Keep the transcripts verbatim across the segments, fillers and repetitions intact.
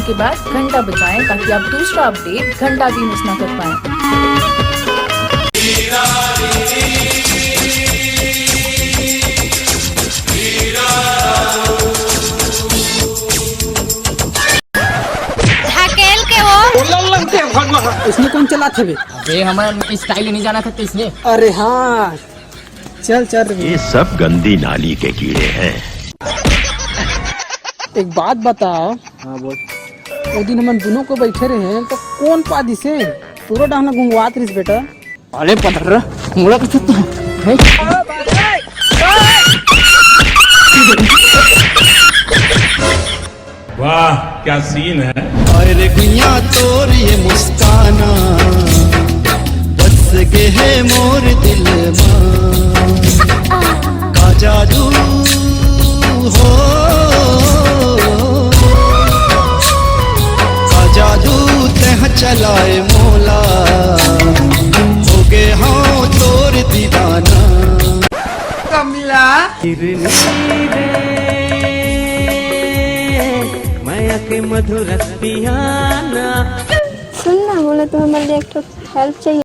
के बाद घंटा बजाएं, ताकि आप दूसरा अपडेट घंटा भी मिस ना कर पाएं। ढकेल के वो। इसने कौन चला थे बे? अबे हमारा स्टाइल नहीं जाना था इसने। अरे हाँ, चल चल रे। ये सब गंदी नाली के कीड़े हैं। एक बात बता। हाँ बोल। वो दिन हमन दोनों को बैठे रहे हैं तो कौन पा दिसे? पूरा डाहना गुंगवात रहिस बेटा। अरे पत्थर, मोला कुछ तो है। वाह, क्या सीन है। अरे गुइया तोर ये मुस्काना, बस गे है मोर दिल मा, का जादू हो, का जादू तैं चलाए मोला, हो गे हूँ तोर दीवाना। कमला। हिरनी रे, मया के मधुरस पियाना। सुन ना, मोला तुमन ले एक ठो हेल्प चाहिए।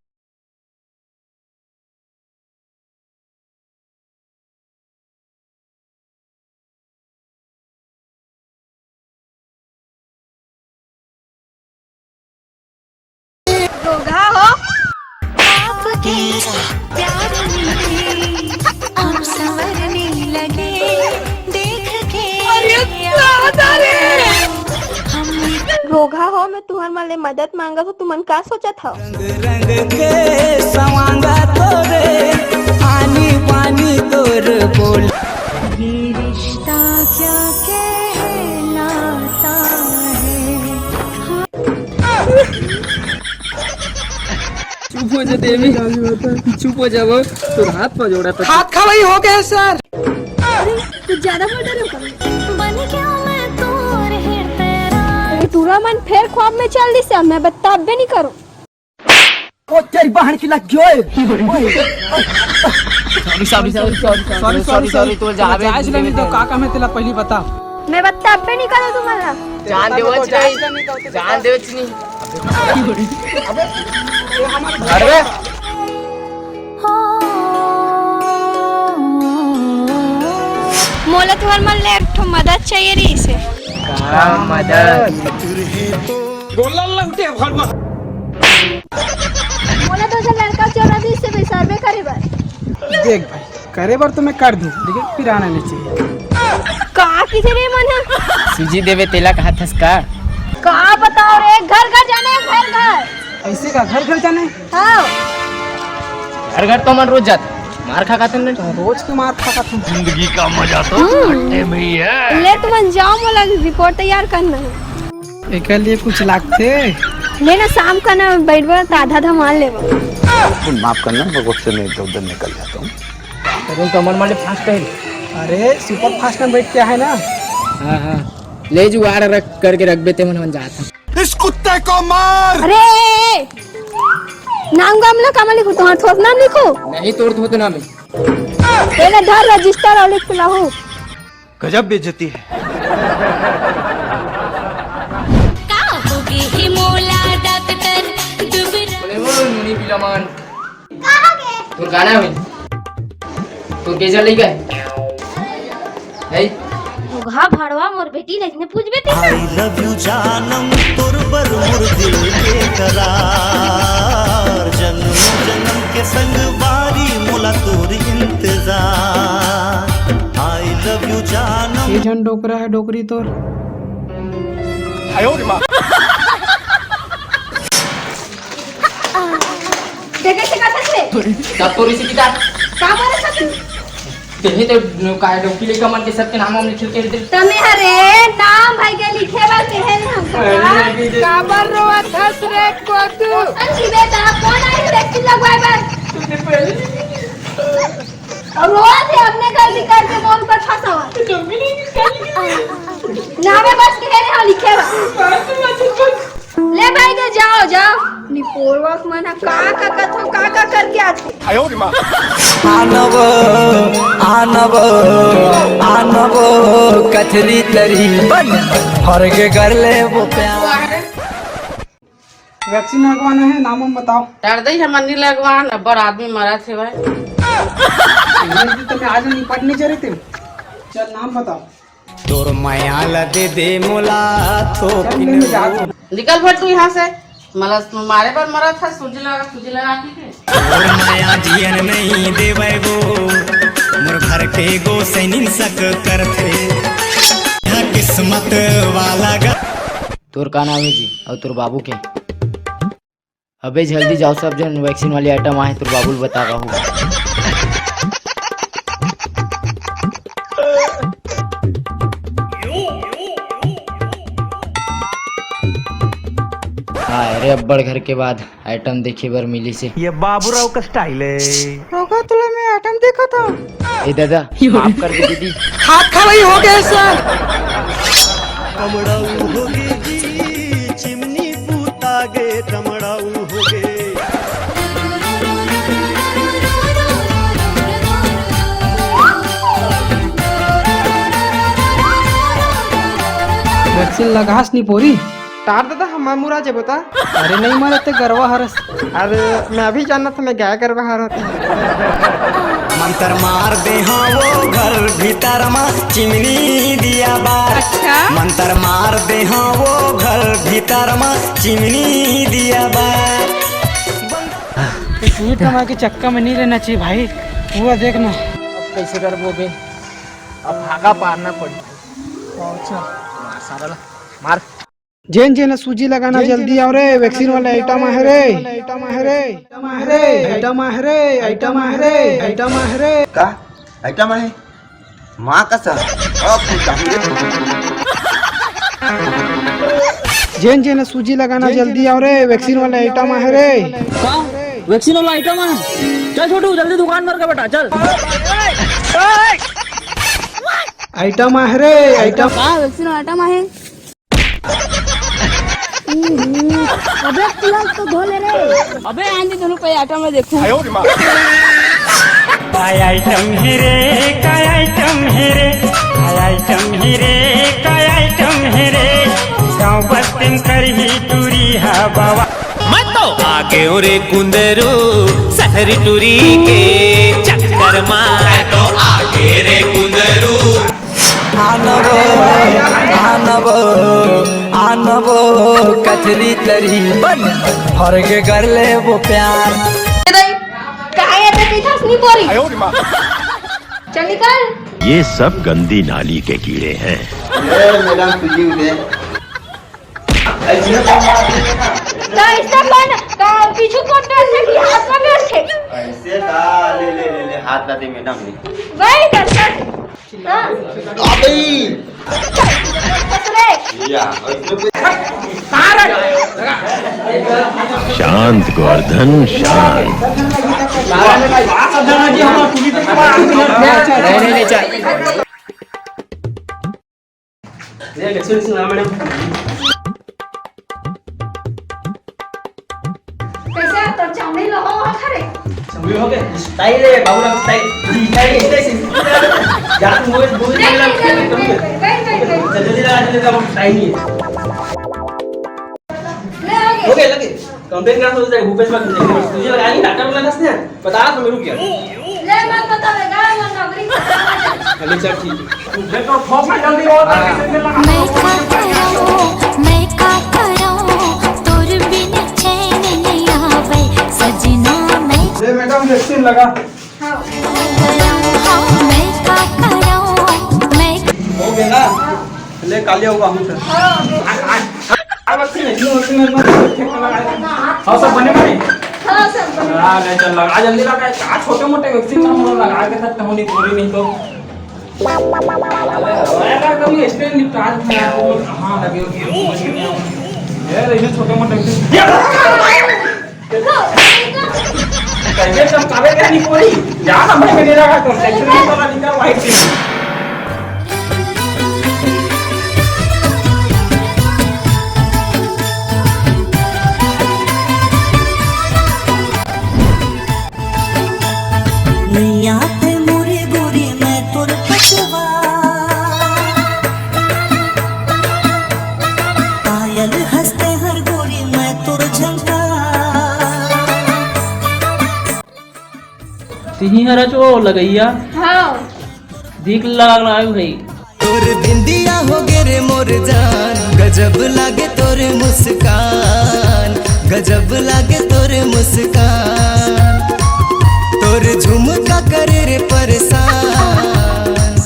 घोघा हो। आपके प्यार में अब संवरने लगे, देख के अरे दादा रे। हमने घोघा हो, मैं तुहर मन ले मदद मांगत हो, तुमन का सोचत हव? रंग रंग के सवांगा तोरे, आनी बानी तोर बोल। ये रिश्ता क्या कहलाता है? चुप हो जा देवी, चुप हो जा वो, तोर हाथ पर जोड़ा था। हाथ खवाई हो गया सर। अरे, कुछ ज्यादा बोल रहे हो का? बन गया मैं तोर हिरतेरा। अरे, तोर मन फेर ख्वाब में चल दिस, मैं बताबे नहीं करूँ। ओ तेरी बहन की लग गई ओए। Sorry sorry sorry sorry sorry sorry sorry. तो जावे जायज लेनी तो का काम है तेला पहली बता। मैं बताबे नहीं करूँ तुम्हारा। जान देवच नहीं, जान देवच नहीं। अरे मोला तुहर मन ले एक ठो मदद चाहिए रहिसे। का मदद? बोला लौटे भगवान। मोला तो से लड़का चोरा दी से बेसरबे करे बर। देख भाई, करे बर तो मैं कर दूं, लेकिन पिराना नहीं चाहिए। का किसे रे मन ह? सूजी देवे तेला कहा थस का? का बताओ रे, घर घर जाने, घर घर। ऐसे का घर घर जाने? हाँ। घर घर तो मन रोज जात, मार खा खाते न। रोज के मार खा खाते। जिंदगी का मजा तो हम्म। अड्डे में ही है। ले तुमन जाओ, मोला रिपोर्ट तैयार करना है। एकर लिए कुछ लागथे? ले ना, शाम का ना बैठबा त आधा आधा मान लेबा। तुम माफ करना, मैं गुस्से में इधर उधर निकल जाता हूँ। अरे तो मन माले फास्ट है। अरे सुपर फास्ट में बैठ के है ना। हाँ हाँ, ले जुगाड़ रख करके रख बेते मन मन जात है। इस कुत्ते को मार। अरे नाम गाम ला कामा लिखो, तुम्हारा थोड़ा नाम लिखो। नहीं तोड़ दो तो नाम है। पहले धर रजिस्टर और लिख के लाओ। गजब बेइज्जती है। का होगे हे मोला डॉक्टर दुबरा। बोले बोलो नूनी पीला मान। का होगे? तोर गाना होई। तोर केजर लइका है। है? घोघा भड़वा मोर बेटी ले इसने पूछबे ते। I love you जानम तोर बर मोर दिल के करार, जन्म जन्म के संगवारी मोला तोर इंतजार। I love you जानम। ये झन डोकरा है डोकरी तोर। देखे से का सच में? तब तोर इसी किताब। का बोले सच में? तेहे तो काय डोकी लइका मन के सबके नाम वाम लिखे के दे। तमे हरे नाम भाई के लिखे बर कहे न हमका। अरे, अभी दे। काबर रोवत हस रे कोदू? कौन सी बेटा? कौन आई टैक्सी लगवाए बर? तूने पहले नहीं किया। और रोवत है अपने घर भी करके बोल पर फंसा हुआ। तो तुम भी नहीं किया, नहीं किया। नामे बस कहे रे, हाँ, लिखे बर। बात तो मत कर। ले भाई दे, जाओ, जाओ। निपोरवा के मन ह का का कथो, का का करके आथे। आयो रे माँ। आनबो, आनबो, आनबो, कथरी तरी बन, हर के कर लेबो प्यार। वैक्सीन लगवाना है, नाम हम बताओ। दर्द ही हमर नहीं लगवान, अब्बड़ आदमी मरत हे भाई। ये तो तुम्हें आज निपट नहीं चाहिए थे। चल, नाम बताओ। तोर मया ला दे दे मोला, थोकिन चल, ले जा। निकल फट तू यहाँ से। मला मारे बर मरत हे, सूजी लगा, सूजी लगा के। तोर मया जियन नहीं देवै वो, मोर घर के गोसैनिन सक करथे। यहाँ किस्मत वाला गा। तोर का नाम हे जी? अउ तोर बाबू के? अबे जल्दी जाओ सब जन, वैक्सीन वाली आइटम आहे, तोर बाबू ल बता रहू। हाय रे, अब्बड़ घर के बाद आइटम देखे बर मिलिस हे। ये बाबूराव का स्टाइल है। रोका तुला मैं आइटम देखा था। ए दादा, माफ कर दे दीदी। हाथ खा भाई, हो गया सर। टमड़ाऊ हो गे जी, चिमनी पूता गे, टमड़ाऊ हो गे। वैक्सीन लगास नी पोरी। तार दादा, हम मुरा जे बता। अरे नहीं मारे ते गरवा हरस। अरे मैं अभी जानना था, मैं गाय गरवा हर होता। मंतर मार दे हाँ वो घर भीतर मा चिमनी दिया बार। अच्छा। मंतर मार दे हाँ वो घर भीतर मा चिमनी दिया बार। ये स्वीट कमा के चक्कर में नहीं रहना चाहिए भाई। हुआ देख ना। अब कैसे करबो बे? अब भागा पारना पड़ी। अच्छा। मार सारा ला। मार। जेन जेन सूजी लगाना, जल्दी आओ रे, वैक्सीन वाला आइटम आहे रे, आइटम आहे रे, आइटम आहे रे, आइटम आहे रे, आइटम आहे रे। का आइटम आहे? माँ कसम। अब कुछ जेन जेन सूजी लगाना, जल्दी आओ रे, वैक्सीन वाला आइटम आहे रे। का? वैक्सीन वाला आइटम आहे? चल छोटू, जल्दी दुकान भर के बेटा, चल। आइटम आहे रे, आइटम। का वैक्सीन वाला आइटम आहे? हम्म, अबे तुला तो धो ले रे। अबे आंधी दोनों पे आटा में देखूं। काय आइटम हे रे, काय आइटम हे रे, काय आइटम हे रे, काय आइटम हे रे। गांव बस्तिन करही टूरी हा बाबा। मैं तो आगे रे कुंदरू, सहरी टूरी के चक्कर मा। मैं तो आगे रे कुंदरू। आनबो, आनबो, आनबो, कथरी तरी बन, हर के कर लेबो प्यार। ए दाई, कहाँ ये तो पीठास नहीं बोरी? चल निकल। ये सब गंदी नाली के कीड़े हैं। ए, मैडम, तुझी उठे। का इसका कौन, का पीछू कौन बैठे कि हाथ में बैठे? ऐसे का? ले, ले, ले, ले, हाथ ला दे मैडम ने। वही करता है। हाँ। अबे! बस रे। या, ऐसे पे शांत गोवर्धन, शांत। नहीं, नहीं, नहीं, चल। ले, वैक्सीन, वैक्सीन लगा, मैडम। कैसे आप तो चमड़ी लो हो, खरे? चमड़ी हो गए? स्टाइल है, Baburao style. Style, style, style. यार, मुझे, मुझे नहीं, नहीं, नहीं, नहीं, नहीं, नहीं, नहीं। जल्दी लगा, जल्दी लगा, टाइम नहीं है। ले, आगे। हो गया, लगे। कंप्लेन करा तो जाके भूपेश बाबू देखे। तुझे लगा नहीं, डॉक्टर बोला था उसने। बता, तो मैं रुक गया। ले, मत बता, मैं गाय, मैं नौकरी करता हूँ। चलिए, चल, ठीक है। तू देखो, ठोक ना जल्दी और ताकि से लगा। मैं का करूं, मैं का करूं, तोर बिन चैन नहीं आवे, सजना मैं ले, मैडम, वैक्सीन लगा। हाँ। मैं का करूं, मैं हो गया ना? ले, कालिया हुआ हूँ, सर। हाँ, वैक्सीन है, वैक्सीन है, वैक्सीन है। हाँ, सब बने बने? हाँ, सब बने। हाँ, ले चल, लगा, जल्दी लगा, क्या छोटे मोटे वैक्सीन हम लोग लगा के सकते हो, नहीं, पूरी नहीं तो। अरे, अरे, कभी स्टेन निपटा दे यार, वो, हाँ, लगे हो, ये, ये छोटे मोटे वैक्सीन। कैसे चमकावे के नहीं कोई? जा ना भाई, मेरे लगा तो सेक्शन में तो निकल भाई। नैया रचो लगैया। हाँ। दिख लगा लगा भाई। तोर बिंदिया हो गे रे मोर जान, गजब लागे तोर मुस्कान, गजब लागे तोर मुस्कान। तोर झुमका करे रे परेशान,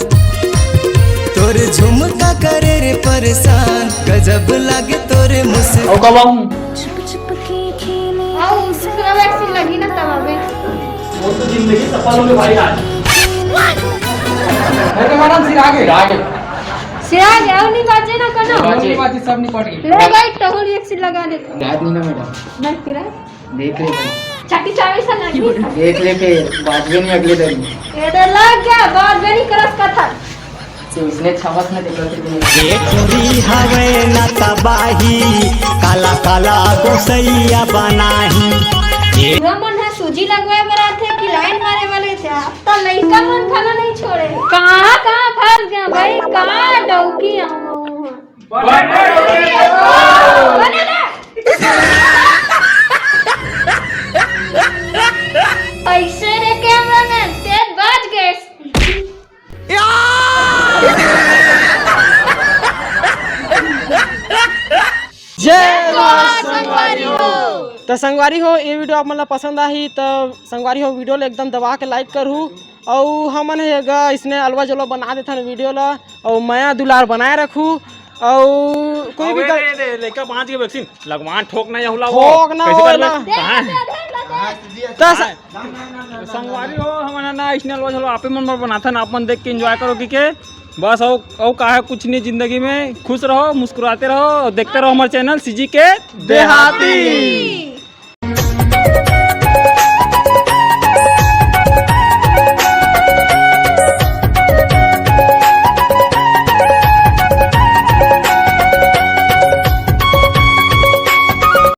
तोर झुमका करे रे परेशान, गजब लागे तोर मुस्कान। ओ कब आऊं? आओ, दूसरा वैक्सीन लगी ना तब आवे। वो तो जिंदगी सफल होने वाली आज। अरे मैडम, सिर आगे। सिर आगे। सिर आगे, आओ, नहीं बाजे ना कनो। बाजे। नहीं बाजे, सब निपट गए। ले भाई, टहुल वैक्सीन लगा दे। याद नहीं ना मैडम। नहीं, फिर है? देख ले भाई। चट्टी चावी से लगी। देख ले फिर, बाजबे नहीं अगले दिन। ये तो लग गया, बाजबे नहीं करस कथा। से उसने छावस में देखो कितने। ये पूरी हवे ना तबाही, काला काला गोसैया बनाही। ये पूरा मन है सूजी लगवाए बर आथे कि लाइन मारे वाले थे। अब तो लइका मन खाना नहीं छोड़े। कहाँ कहाँ फंस गया भाई, कहाँ डौकी आऊँ। ऐसे रे कैमरामैन, तेज बाज गए। जय मां संगवारी हो। तो संगवारी हो, ये वीडियो आप मन ला पसंद आही तो संगवारी हो, वीडियो ला एकदम दबा के लाइक करहू। अउ हमन हे गा इसने अलवा जलवा बना देथन वीडियो ला, अउ मया दुलार बनाए रखू। अउ कोई भी अबे गल- दे, दे, लइका बांच के वैक्सीन लगवान ठोक ना यहुला वो। ठोक ना कैसे होए करबे? ना। कहाँ है? तो स- संगवारी हो, हमन ना इसने अलवा जलवा आपे मन बर बनाथन, आप मन देख के एंजॉय करो कि के। बस अउ, अउ का है, कुछ नहीं जिंदगी में, खुश रहो, मुस्कुराते रहो, देखते रहो हमारे चैनल सीजी के देहाती।